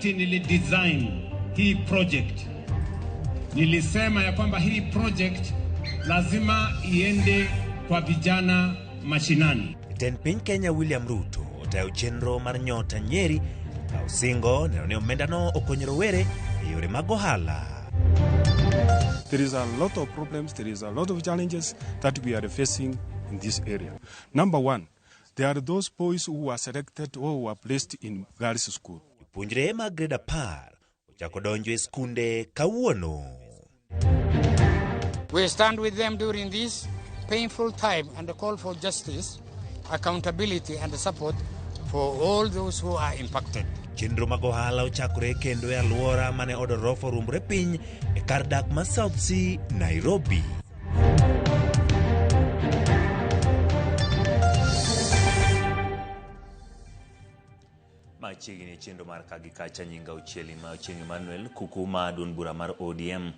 Wakati nilidesign hii project, nilisema ya kwamba hii project lazima iende kwa vijana mashinani. Jatend piny Kenya William Ruto otayo chenro mar Nyota Nyeri ka osingo neno ni omendano okonyo rowere e yore mag ohala. There is a lot of problems, there is a lot of challenges that we are facing in this area. Number one, there are those boys who were selected or who were placed in girls' school. Jopuonjre mag grade 10 ochako donjo e skunde kawuono. We stand with them during this painful time and call for justice, accountability and support for all those who are impacted. Chenro mag ohala ochakore kendo e alwora mane od orofa oruombore piny e kar dak ma South C, Nairobi. Machiegni e chenro mar ka gi kacha nyinga Ochiel Ochieng' Emmanuel kuku ma duond bura mar ODM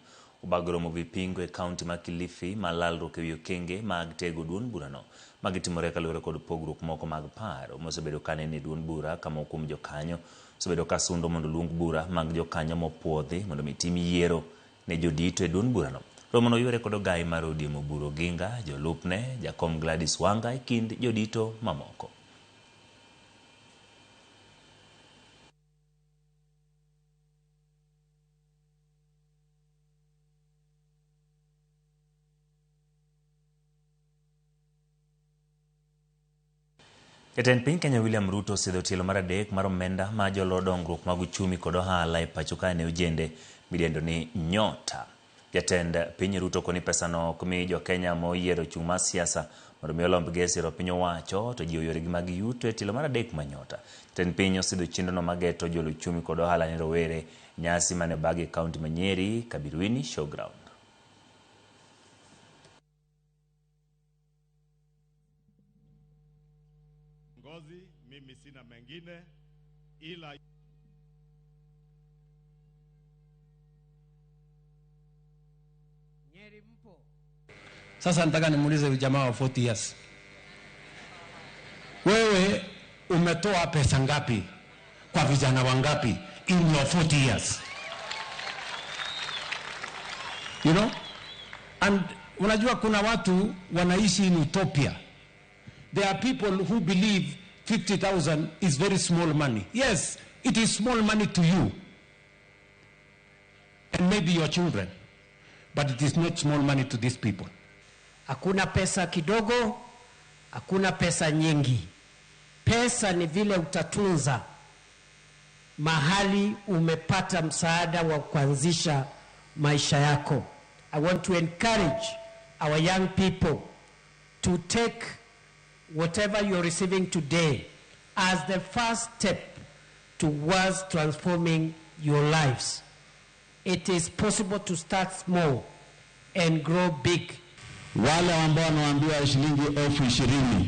obago romo vipingo e kaunti ma Kilifi ma lalruok ewi okenge mag tego duond burano. Magi timore kaluwore kod pogruok moko mag paro mosebedo ka nene e duond bura ka moko kuom jokanyo osebedo ka sundo mondo oluong bura mag jokanyo mopuodhi mondo mi tim yiero ne jodito e duond burano. Romono ywere kod ogai mar ODM Oburu Oginga, jolupne, jakom Gladys Wanga e kind jodito mamoko. Jatend piny Kenya William Ruto osidho tielo mar adek mar omenda ma jolo dongruok mag uchumi kod ohala e pacho kae ne ojende midendo ni Nyota. Jatend piny Ruto koni pesano ok mi jo Kenya moyiero chung' mar siasa mondo mi olomb gi e siro piny owacho to jiwo yoregi mag yuto e tielo mar adek ma Nyota. Jatend piny osidho chenrono mageto jolo uchumi kod ohala ne rowere nyasi mane obagi e kaunti ma Nyeri, Kabirwini Showground. Ngozi, mimi sina mengine ila Nyeri mpo. Sasa nataka nimuulize huyu jamaa wa 40 years. Wewe umetoa pesa ngapi kwa vijana wangapi in your 40 years? You know? And unajua kuna watu wanaishi in utopia. There are people who believe 50,000 is very small money. Yes, it is small money to you and maybe your children, but it is not small money to these people. Hakuna pesa kidogo, hakuna pesa nyingi. Pesa ni vile utatunza mahali umepata msaada wa kuanzisha maisha yako. I want to encourage our young people to take whatever you're receiving today as the first step towards transforming your lives. It is possible to start small and grow big. Wale ambao wanaambiwa shilingi 20,000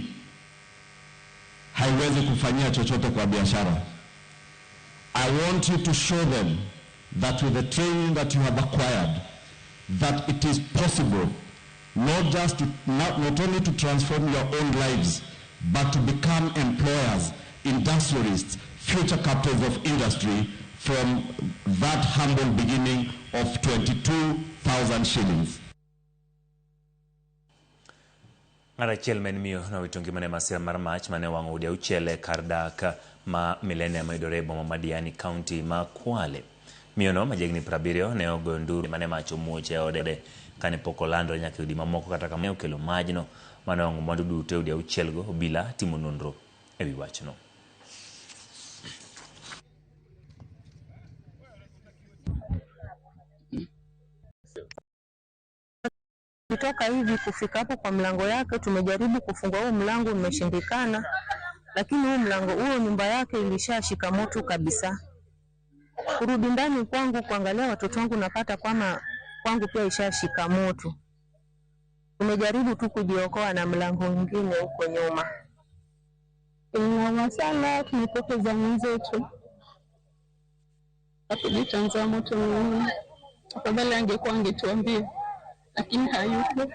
haiwezi kufanyia chochote kwa biashara. I want you to show them that with the training that you have acquired, that it is possible not only to transform your own lives, but to become employers, industrialists, future captains of industry from that humble beginning of 22,000 shillings. Ng'at achiel ma en miyo nowito ngimane e masira mar mach mane owang'o udi auchiel e kar dak ma Millennium mayudore e boma ma Diani, kaunti ma Kwale. Miyono ma jahigni 70 ne ogoyo nduru mane mach omuoch e ode kane pok olandore nyaka e udi mamoko, kata kamano ne okelo majno mane owang'o mwandu duto e udi auchielgo. Obila timo nonro e wi wachno. Kutoka hivi kufika hapo kwa mlango yake, tumejaribu kufungua huo mlango umeshindikana, lakini huu mlango huo nyumba yake ilishashika moto kabisa. Kurudi ndani kwangu kuangalia watoto wangu napata kwama kwangu pia ishashika moto. Tumejaribu tu kujiokoa na mlango mwingine huko nyuma. Inauma sana, tumepoteza mwenzetu. Hatujui chanzo ya moto ni nini. Afadhali angekuwa angetuambia, lakini hayupo.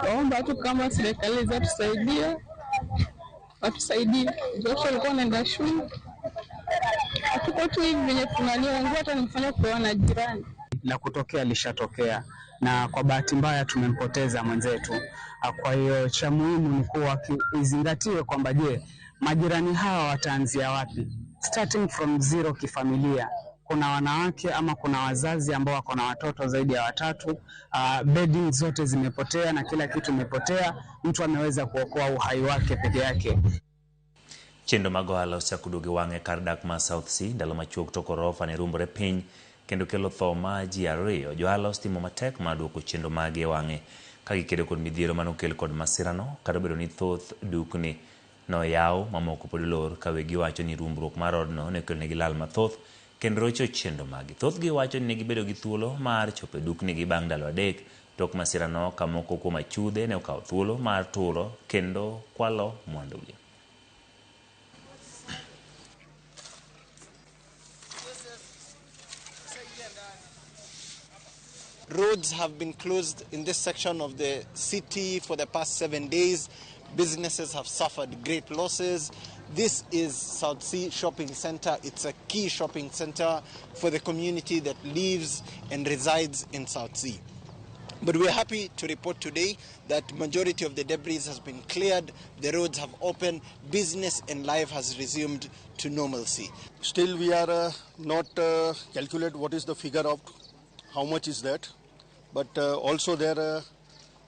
Naomba tu kama serikali itatusaidia Watusaidie. Watoto walikuwa wanaenda shule. Hatuko tu hivi venye tunalia, nguo hata nimefanya kupewa na jirani. La kutokea lishatokea, na kwa bahati mbaya tumempoteza mwenzetu. Kwa hiyo cha muhimu ni kuwa izingatiwe kwamba je, majirani hawa wataanzia wapi? Starting from zero kifamilia. Kuna wanawake ama kuna wazazi ambao wako na watoto zaidi ya watatu. Bedding zote zimepotea na kila kitu imepotea. Mtu ameweza kuokoa uhai wake peke yake. Chenro mag ohala osechako duogo e wang'e kar dak ma South C ndalo machuok tok orofa ne ruombore piny kendo kelo tho ma ji ariyo. Johala osetimo matek mar duoko chenro magi e wang'e ka gikedo kod midhiero manokel kod masirano kata obedo ni thoth dukni noyaw mamoko pod olor ka wegi wacho ni ruombruok mar odno ne okelonegi lal mathoth kendo rocho chenro magi. Thothgi wacho ni negibedo gi thuolo mar chopo e duknigi bang' ndalo 3 tok masirano ka moko kuom achudhe ne okawo thuolo mar turo kendo kwalo mwandugi. Roads have been closed in this section of the city for the past 7 days. Businesses have suffered great losses. This is South C Shopping Center. It's a key shopping center for the community that lives and resides in South C. But we're happy to report today that majority of the debris has been cleared, the roads have opened, business and life has resumed to normalcy. Still we are not calculate what is the figure of how much is that, but also there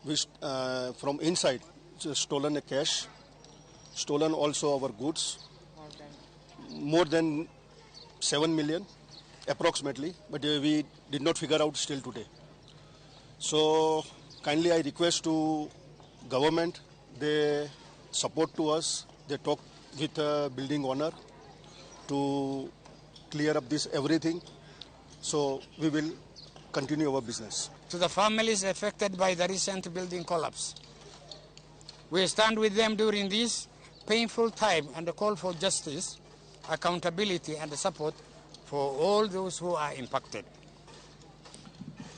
we from inside stolen cash, stolen also our goods, more than 7 million approximately, but we did not figure out still today. So kindly I request to government, they support to us, they talk with the building owner to clear up this everything, so we will continue our business. To the families affected by the recent building collapse, we stand with them during this painful time and call for justice, accountability and support for all those who are impacted.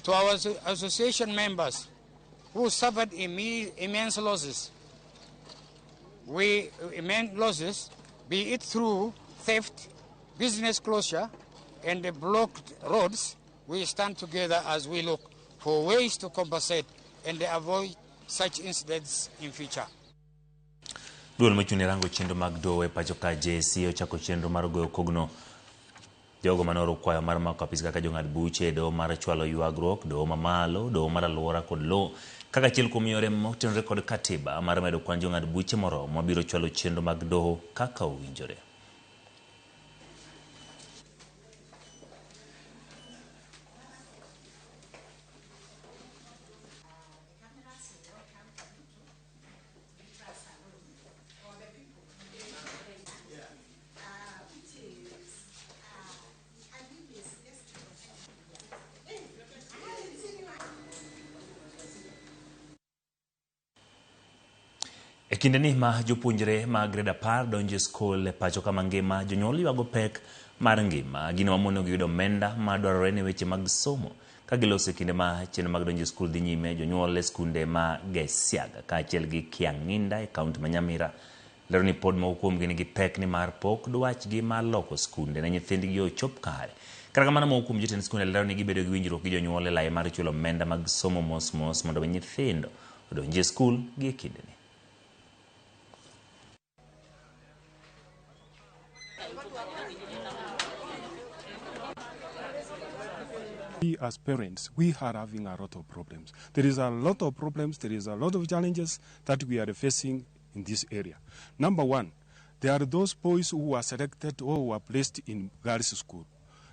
To our association members who suffered immense losses, be it through theft, business closure, and the blocked roads, we stand together as we look for ways to compensate and avoid such incidents in future. Duol mochung' ne rango chenro mag doho e pacho ka JSC ochako chenro mar goyo kogno jogo mane kwayo mar mako apis kaka jong'ad buche e doho mar chwalo ywagruok, doho mamalo, doho mar alwora kod lowo kaka achiel kuom yore motenore kod katiba mar medo kwan jong'ad buche moromo mabiro chwalo chenro mag doho kaka owinjore. E kinde ni ma jopuonjre mag grade 10 donjo e skul e pacho kama ngima, jonyuol ywago pek mar ngima, gino mamonogi yudo omenda madwarore ne weche mag somo. Ka giloso e kinde ma chenro mag donjo e skul dhi nyime, jonyuol e skunde ma Gesiaga kaachiel gi Kiang'inda e kaunti ma Nyamira lero ni pod moko kuomgi nigi pek nimar pok dwachgi mar loko skunde ne nyithindgi ochop kare. Kata kamano, moko kuom jotend skunde lero ni gibedo gi winjruok gi jonyuol e lai mar chulo omenda mag somo mos mos mondo mi nyithindo odonji e skul gi e kindeni. We as parents, we are having a lot of problems. There is a lot of problems, there is a lot of challenges that we are facing in this area. Number one, there are those boys who are selected or who are placed in girls' school.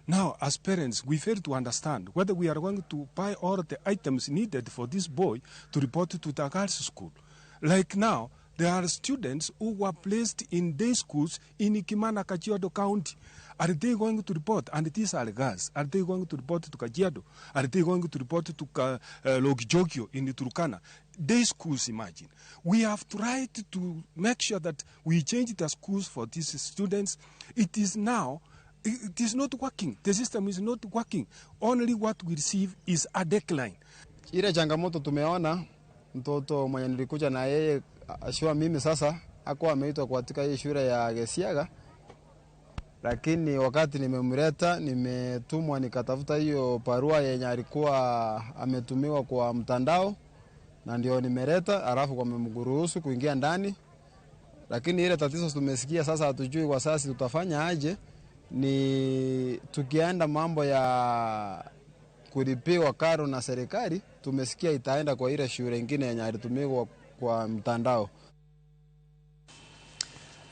Now, as parents, we fail to understand whether we are going to buy all the items needed for this boy to report to the girls' school. Like now, there are students who were placed in day schools in Kimana, Kajiado County. Are they going to report? And these are girls. Are they going to report to Kajiado? Are they going to report to Lokijokio in the Turkana? Day schools, imagine. We have tried to make sure that we change the schools for these students. It is now, it is not working. The system is not working. Only what we receive is a decline. Ile changamoto tumeona, mtoto mwenye nilikuja na yeye ashua mimi sasa Hakuwa ameitwa katika hii shule ya Gesiaga, lakini wakati nimemleta, nimetumwa nikatafuta hiyo barua yenye alikuwa ametumiwa kwa mtandao, na ndio nimeleta, alafu wamemruhusu kuingia ndani. Lakini ile tatizo tumesikia sasa, hatujui kwa sasa tutafanya aje, ni tukienda mambo ya kulipiwa karo na serikali, tumesikia itaenda kwa ile shule nyingine yenye alitumiwa kwa mtandao.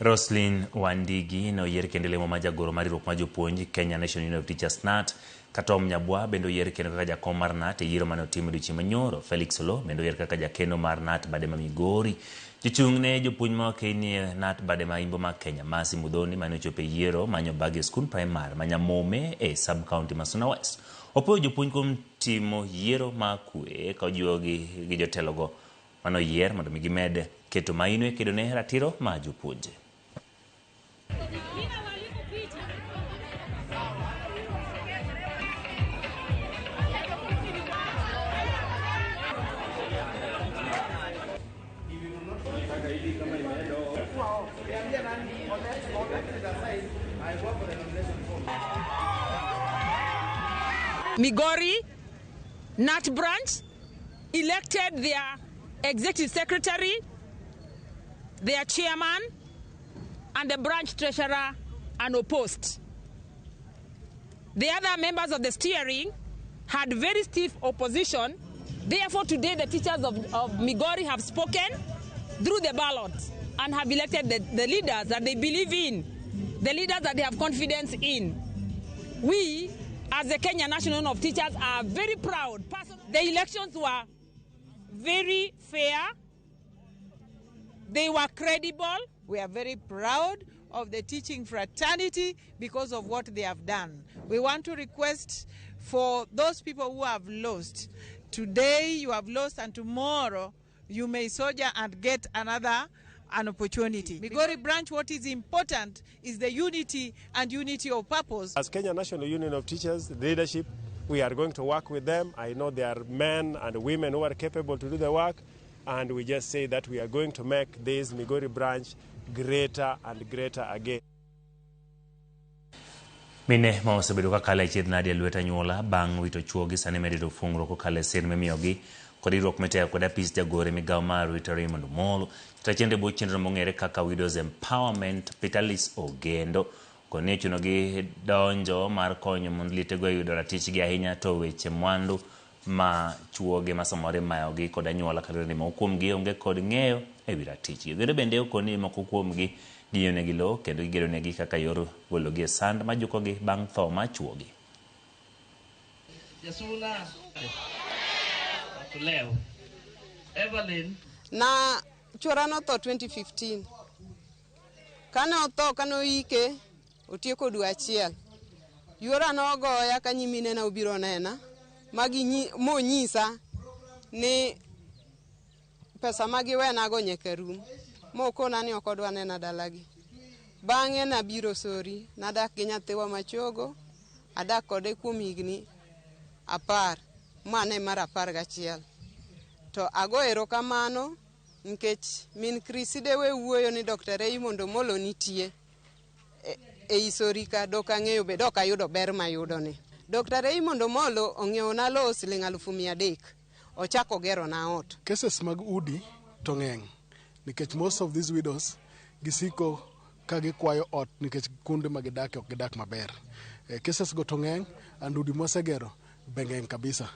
Roslyn Wandigi noyier kendo lemo mar jagoro mar riwruok mar jopuonj Kenya National Union of Teachers KNUT. Katom Nyabwa bende oyier kendo kaka jakom mar KNUT e yiero mane otim odiochieng' manyoro. Felix Olo bende oyier kaka jakeno mar KNUT bade ma Migori. Jochung' ne jopuonj ma wakeni e KNUT bade ma Imbo ma Kenya Mercy Muthoni mane ochopo e yiero manyo bagi e skund primar ma Nyamome e sub county ma Suna West. Opuoyo jopuonj kuom timo yiero ma kwe ka ojiwogi gi jotelogo mane oyier mondo mi gimed keto maino e kedo ne ratiro ma jopuonje. Migori KNUT branch elected their executive secretary, their chairman, and the branch treasurer unopposed. The other members of the steering had very stiff opposition. Therefore, today the teachers of Migori have spoken through the ballot and have elected the leaders that they believe in, the leaders that they have confidence in. We, as the Kenya National Union of Teachers, are very proud. The elections were very fair. They were credible. We are very proud of the teaching fraternity because of what they have done. We want to request for those people who have lost. Today you have lost, and tomorrow you may soldier and get another an opportunity. Migori branch, what is important is the unity and unity of purpose. As Kenya National Union of Teachers, the leadership, we are going to work with them. I know there are men and women who are capable to do the work, and we just say that we are going to make this Migori branch greater and greater again. Mine ma osebedo kakalo e achiedh nade e lwet anyuola bang' wito chuogi sani medo yudo fungruok kokalo e sir mimiyogi kod riwruok mitayo kod apis jagoro e migawo mar rito Raymond Omolo. Kata chenro e bwo chenro mong'ere kaka Widows Empowerment, Peter Liz Ogendo koni ochunogi donjo mar konyo mond lietego e yudo ratichgi ahinya to weche mwandu ma chuogi ma samoro imayogi kod anyuola kaluwore ni moko kuomgi onge kod ng'eyo e wi ratichgi. Ogendo bende okoni moko kuomgi giyonegi lowo kendo gigeronegi kaka yor gologi e sand majukogi bang' tho mar chuogi. Jasuna. Leo. Evelyn. Na chuora notho 2015. Kane otho, kane oike, otieko dwe achiel. Yuora nogoya ka nyiminena obiro nena, monyisa ni pesa ma giwenago nyaka rum. Mokona ni ok odwa nena dalagi. Bang'e nabiro Sori, nadak gi nyathiwa machogo, adak kode kuom higni 10, mane mar 11. To ago erokamano nikech min Chris Dewe wuoyo ni Dr. Raymond Omolo nitie ei Sori ka, dok ang'eyo be dok ayudo ber mayudo ni. Dr. Raymond Omolo ong'iewona lowo siling 300,000, ochako gerona ot. Cases mag udi to ng'eny nikech most of these widows gisiko ka gikwayo ot nikech kuonde ma gidake ok gidak maber. Cases go to ng'eny and udi mwasegero be ng'eny kabisa.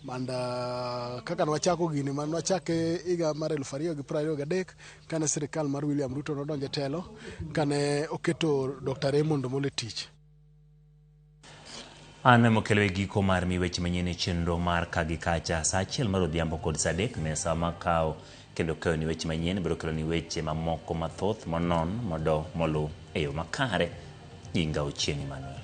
And kaka nwachako gini ma nwachake higa mar 2023 kane sirikal mar William Ruto nodonjo e telo, kane oketo Dr. Raymond Omolo e tich. An mokelo e giko mar mi weche manyien e chenro mar ka gi kacha saa 1 mar odhiambo kod saa 3 mesa makawo kendo keyo ni weche manyien biro kelo ni weche mamoko mathoth monon modo molu e yo makare. Nyinga Ochieng' Emmanuel.